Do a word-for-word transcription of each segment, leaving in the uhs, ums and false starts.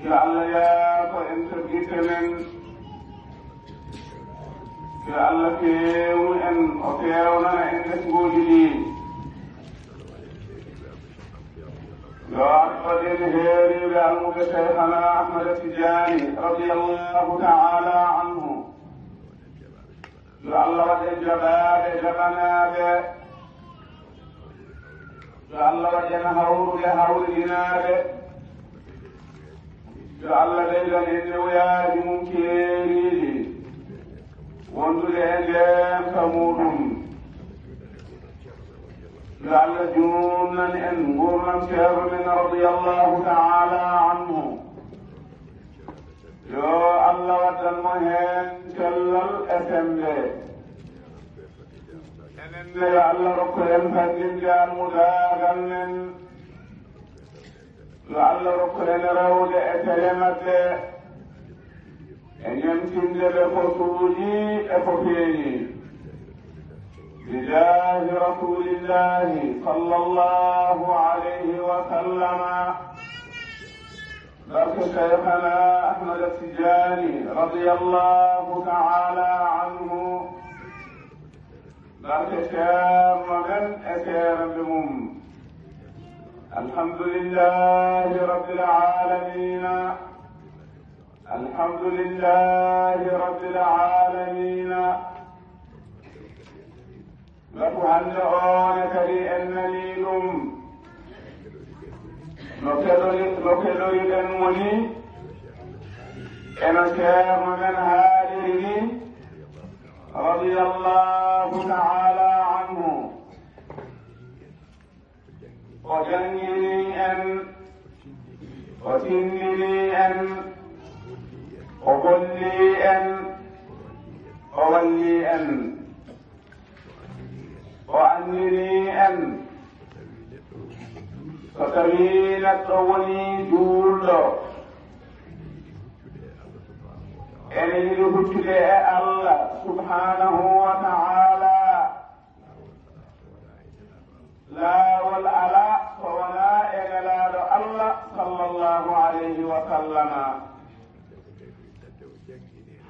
Yo Allah yaafo en to gite men. Yo Allah feewnu en, o feewnana en ɓesnguuji ɗi. Yo arɗo ɗen heeriiɓe almuɓe Seykhana Ahmada Tijaani radiyallahu ta'ala anhu. Yo Allah waɗ en jaɓaaɓe jaɓanaaɓe. Yo Allah waɗ en hawruɓe hawridinaaɓe. Yo Allah ɓeydan en newyaaji mum keeriiɗi wondude e ndeenka muuɗum. Yo Allah juunnan en nguurndam Ceerno men radiyallahu ta'ala anhu. Yo Allah waddan mo heen cellal e semmbe. Enen ne, yo Allah rokku en fanɗinde almudaagal men. Yo Allah rokku en rewde e tere maɓɓe, e ñemtinde ɓe ko suuɗii e ko feeñi. Bijaahi Rasuulillaahi sallallahu alayhi wa sallama. Barke Seykhana Ahmada Tijaani radiyallahu ta'ala anhu. Barke Ceerno men e seeremɓe mum. Alhamdulillahi Rabbil Aalamiina. Alhamdulillahi Rabbil Aalamiina. Ngatu hannde o ne kadi en nanii ɗum. No keɗori-, no keɗoriɗen mo ni, e no Ceerno men haaliri ni, radiyallahu ta'ala anhu. O janngini en, o tindini en, o golli en, o walli en. O anndini en, so tawii neɗɗo wonii juulɗo, ene yiɗi huccude e Allah subhaanahu wa ta'ala, laawol alaa so wonaa e Nelaaɗo Allah sallallahu alayhi wa sallama.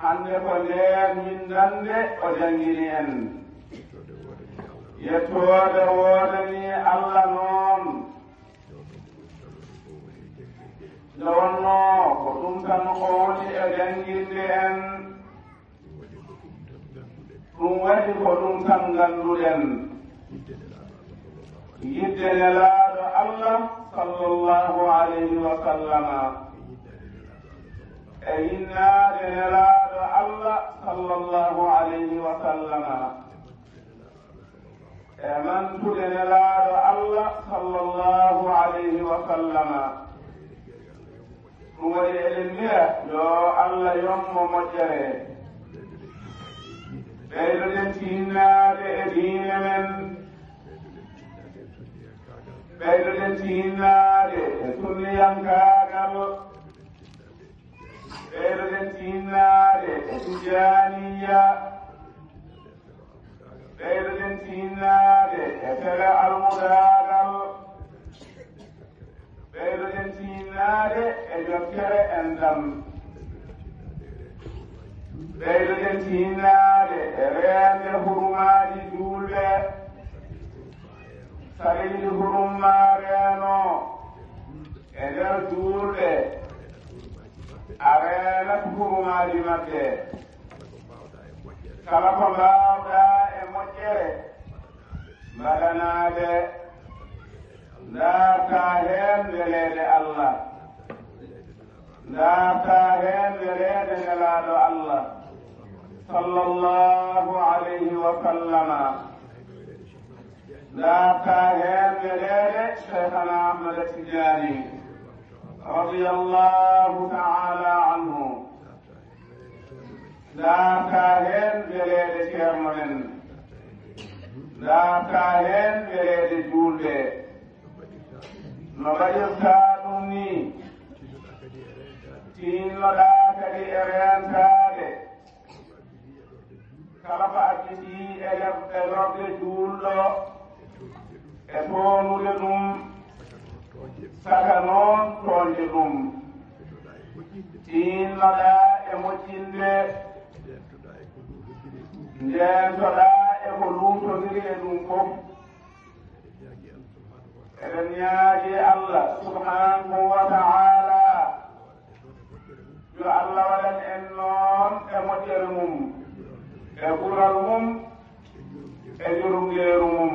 Hannde ko ndeen winndannde o janngini en. Yettoode woodanii Allah noon. Nde wonnoo ko ɗum tan o woni e jannginde en. Ɗum waɗi ko ɗum tan ngannduɗen. Yidde Nelaaɗo Allah sallallahu alayhi wa sallama, e yinnaade Nelaaɗo Allah sallallahu alayhi wa sallama, e mantude Nelaaɗo Allah sallallahu alayhi wa sallama. Ɗum waɗi eɗen mbiya, yo Allah yommo moƴƴere. Ɓeydoɗen tinnaade e diine men. Ɓeydoɗen tinnaade e sunniyankaagal. Ɓeydoɗen tinnaade e tijaaniya. Ɓeydoɗen tinnaade e fere almudaagal. Ɓeydoɗen tinnaade e jokkere enɗam. Ɓeydoɗen tinnaade e reende hurumaaji juulɓe. Saɗa yiɗi hurum maa reeno e nder juulɓe, a reenat hurumaaji maɓɓe. Kala ko mbaawɗaa e moƴƴere, mbaɗanaa ɓe. Ndaartaa heen weleede Allah. Ndaartaa heen weleede Nelaaɗo Allah, sallallahu alayhi wa sallama. Ndaartaa heen weleede Cheikhana Ahmada Tijaani, radiyallahu ta'ala anhu. Ndaartaa heen weleede Ceerno men. Ndaartaa heen weleede juulɓe. No mbaɗirtaa ɗum nii, tiinnoɗaa kadi e reentaade. Kala ko additii e leb-, e lorde juulɗo, e toonude ɗum, saka noon tooñde ɗum. Tiinnoɗaa e moƴƴinde, ndeentoɗaa e ko luutondiri e ɗum fof. Eɗen ñaagi Allah subhanahu wa ta'ala yo Allah waɗan en noon e moƴƴere mum, e ɓural mum, e yurmeeru mum.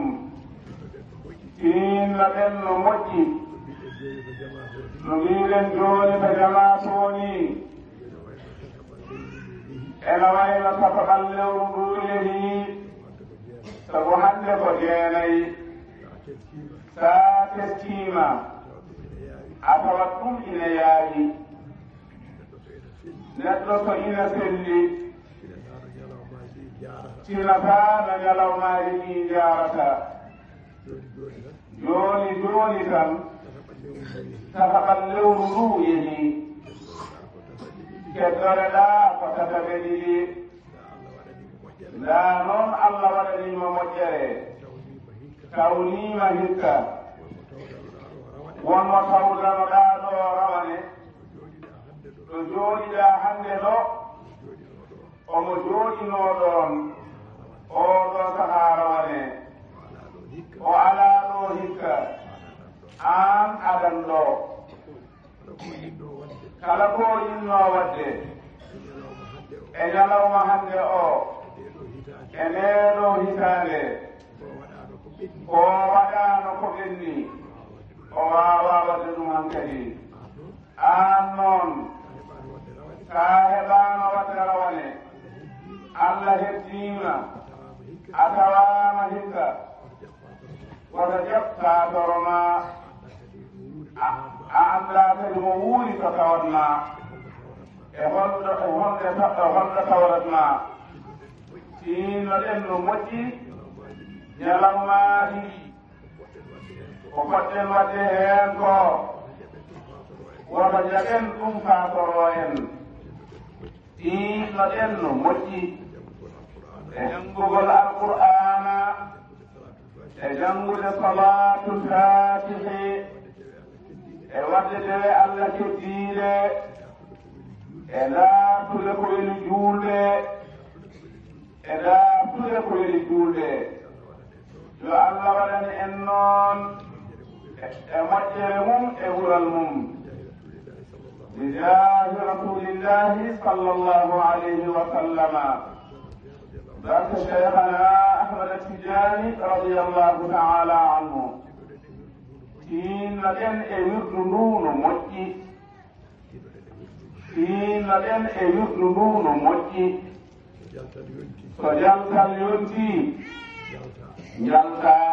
Tiinnoɗen no moƴƴi. No mbiiɗen jooni ko jamaa tooni. Ena wayno tataɓal lewru ndu yehii. Sabu hannde ko jeenayi. Sa teskiima, a tawat ɗum ina yaawi. Neɗɗo so ina selli, tinata no ñalawmaaji ɗi njaarata. Jooni jooni tan, tataɓal lewru ndu yehii. Keddoreɗaa ko tataɓe ɗiɗi. Ndaa noon Allah waɗanii mo moƴƴere. Tawniima hikka. Won mo tawdanoɗaa ɗo rawane. Ɗo jooɗiɗaa hannde ɗo. Omo jooɗinoo ɗoon. Oo ɗoo sahaa rawane. O alaa ɗo hikka. Aan aɗan ɗo. Kala ko o yinnoo waɗde e ñalawma hannde o, e ndee ɗoo hitaande, ko waɗaano ko ɓenni, o waawaa waɗde ɗum hankadi. Aan noon, sa heɓaano waɗde rawane, Allah heddii ma, a tawaama hikka, wota jaɓ faatoro ma. A, a anndaa kadi mo wuuri ko tawat ma, e holɗo, e holɗo, e holɗo tawrat ma. Tiinnoɗen no moƴƴi, ñalawmaaji ɗi ko poɗɗen waɗde heen ko, wota jaɓen ɗum faatoro en. Tiinnoɗen no moƴƴi e janngugol Alqur'aana, e janngude Salaatul Faatihi, e waɗde dewe Allah keddiiɗe, e ndaartude ko weli juulde, e ndaartude ko weli juulde. Yo Allah waɗan en noon e, e moƴƴere mum e ɓural mum. Bijaahi Rasuulillaahi sallallaahu alayhi wa sallama. Barke Sheykhanaa Ahmada Tijaani radiyallaahu ta'aalaa anhu. Tiinnoɗen e wirdu ndu no moƴƴi. Tiinnoɗen e wirdu ndu no moƴƴi. So jaltal yontii, njaltaa.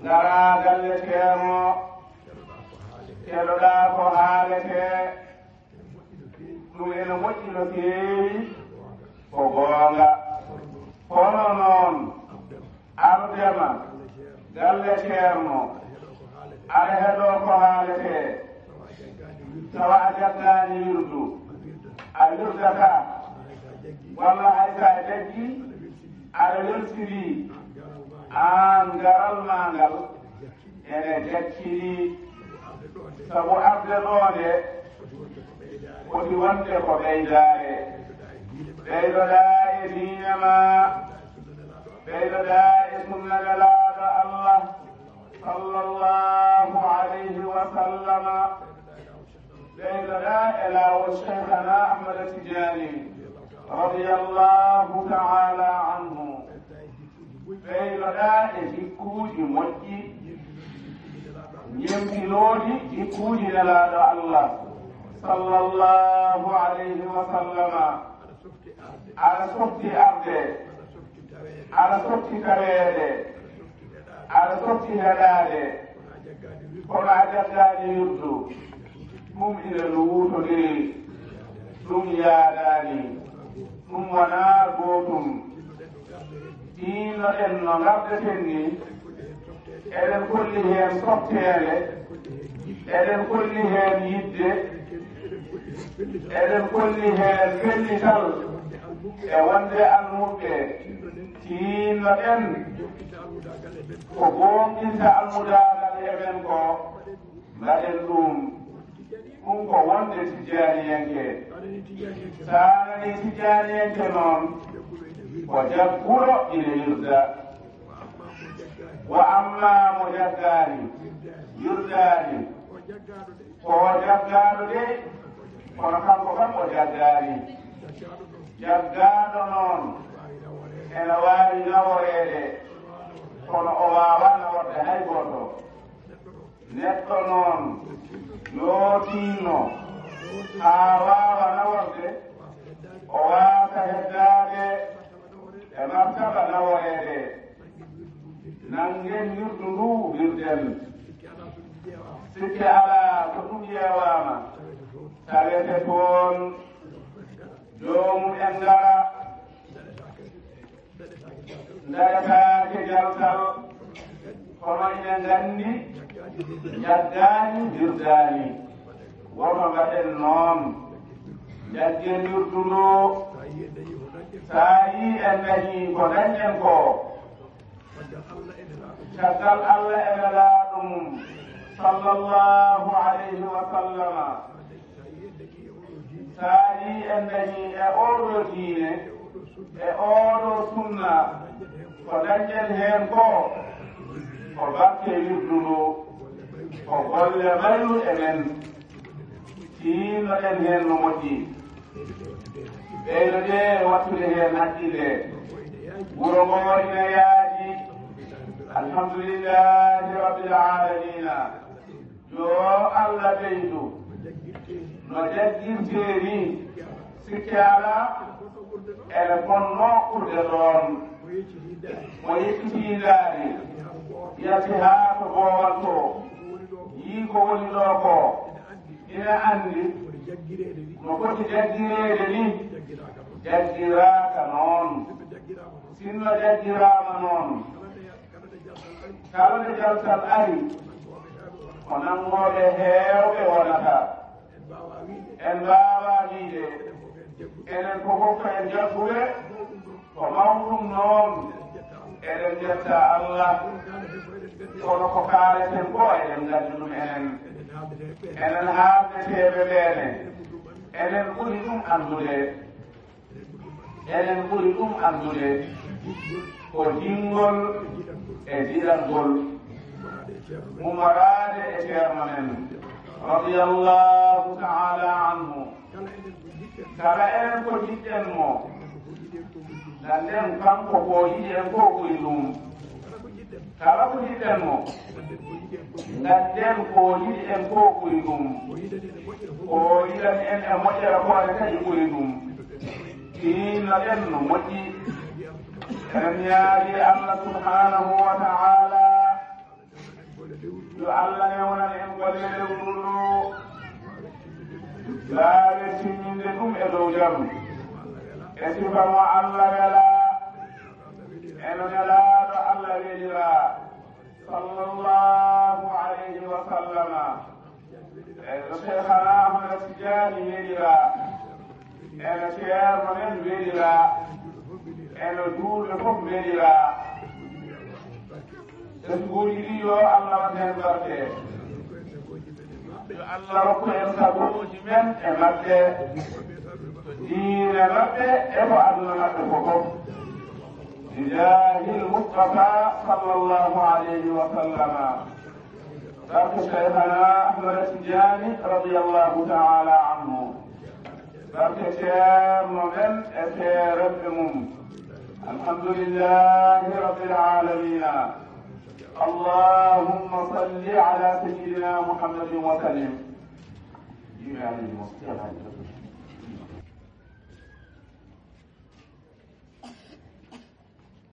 Ngaraa galle Ceerno. Keɗoɗaa ko haaletee. Ɗum ene moƴƴi no feewi. Ko goonga. Kono noon, ardema galle Ceerno, aɗa heɗoo ko haaletee. Tawa a jaggaani wirdu, a wirdata. Walla hay so a jaggii, aɗa welsinii. Aan ngaral maa ngal ene jaccini. Sabu arde ɗoo nde foti wonde ko ɓeydaare. Ɓeydoɗaa e diine maa, ɓeydoɗaa e sunna Nelaaɗo Allah sallallaahu alayhi wa sallama, ɓeydoɗaa e laawol Sheykhanaa Ahmada Tijaani radiyallaahu ta'aalaa anhu. Ɓeydoɗaa e jikkuuji moƴƴi, ñemtinooɗi jikkuuji Nelaaɗo Allah sallallaahu alayhi wa sallama. Aɗa softi arde, aɗa softi taweede, aɗa softi heɗaade, kono a jaggaani wirdu. Ɗum ina luutondiri, ɗum yaadaani, ɗum wonaa gootum. Tiinnoɗen no ngardeten ni, eɗen kolli heen softeende, eɗen kolli heen yiɗde, eɗen kolli heen pellital e wonde almuɓɓe. Tiinnoɗen ko goonɗinta almudaagal e men ko, mbaɗen ɗum. Ɗum ko wonde Tijjaaniyanke. So a nanii Tijjaaniyanke noon, ko jagguɗo ina wirda. Wa amma mo jaggaani, wirdaani, ko o jaggaaɗo de, kono kanko kam o jaggaani. Jaggaaɗo noon ena waawi naworeede, kono o waawaa naworde hay gooto. Neɗɗo noon yootiino haa waawa naworde, o waasa heddaade e martaba naworeede. Nanngen wirdu ndu wirden. Sikke alaa, so ɗum ƴeewaama, tawete toon joomum en ngara. Ndaɗataake jaltal, kono ina nganndi jaggaani, wirdaani. Woto mbaɗen noon. Jaggen wirdu ndu. So a yii en dañii ko dañɗen ko, caggal Allah e Nelaaɗo mum, sallallahu alayhi wa sallama, so a yii en dañii e oo ɗoo diine, e oo ɗoo sunna, ko dañɗen heen ko, ko barke wirdu ndu, ko golle mayru e men. Tiinno-ɗen heen no moƴƴi. Ɓeydo-ɗee wattude heen hakkille. Wuro ngoo ina yaaji. Alhamdulillahi rabbil aalamiina. Yo Allah ɓeydu. No jaggirtee nii, sikke alaa, ene fonnoo ɓurde ɗoon. O yejjitii ndaari, yalti haa to boowal to, yii ko woni ɗoo ko. Ina anndi no foti jaggireede ni, jaggiraaka noon. Sinno jaggiraama noon, kala nde jaltal ari, ko nanngooɓe heewɓe wonata. En mbaawaa wiyde enen fof ko en jagguɓe, ko mawɗum noon, eɗen njetta Allah, kono ko kaaleten ko eɗen nganndi ɗum enen. Enen haaldeteeɓe ɓeene, enen ɓuri ɗum anndude. Enen ɓuri ɗum anndude ko jingol e jiɗangol, ummoraade e Ceerno men, radiyallahu ta'ala anhu. Kala enen ko jiɗɗen mo, ngannden kanko ko yiɗi en ko ɓuri ɗum. Kala ko jiɗɗen mo, ngannden ko yiɗi en ko ɓuri ɗum. Ko yiɗani en e moƴƴere ko ene kadi ɓuri ɗum. Tiinno-ɗen no moƴƴi. Eɗen ñaagi Allah subhanahu wa ta'ala yo Allah newnan en golle lewru ndu. Waawen timminde ɗum e dow jam. E sifa mo Allah wela. Eno Nelaaɗo Allah welira, sallallahu alayhi wa sallama. E no Cheikhana Ahmad Tidiane welira, e no Ceerno men welira, e no juulɓe fof welira. Ɓesnguuji ɗi yo Allah waɗ heen barke. Yo Allah rokku en sagooji men e maɓɓe, diine maɓɓe e ko aduna maɓɓe ko fof. Bijahil Mustafa sallallahu alayhi wa sallama. Barke Cheikhana Ahmad Tidiane radiyallahu ta'ala anhu. Barke Ceerno men e feereɓɓe mum. Alhamdulillahi rabbil alamina. Allahumma salli ala sayyidina Muhammadin wa sallim. Yimɓe alayhi wa sallam.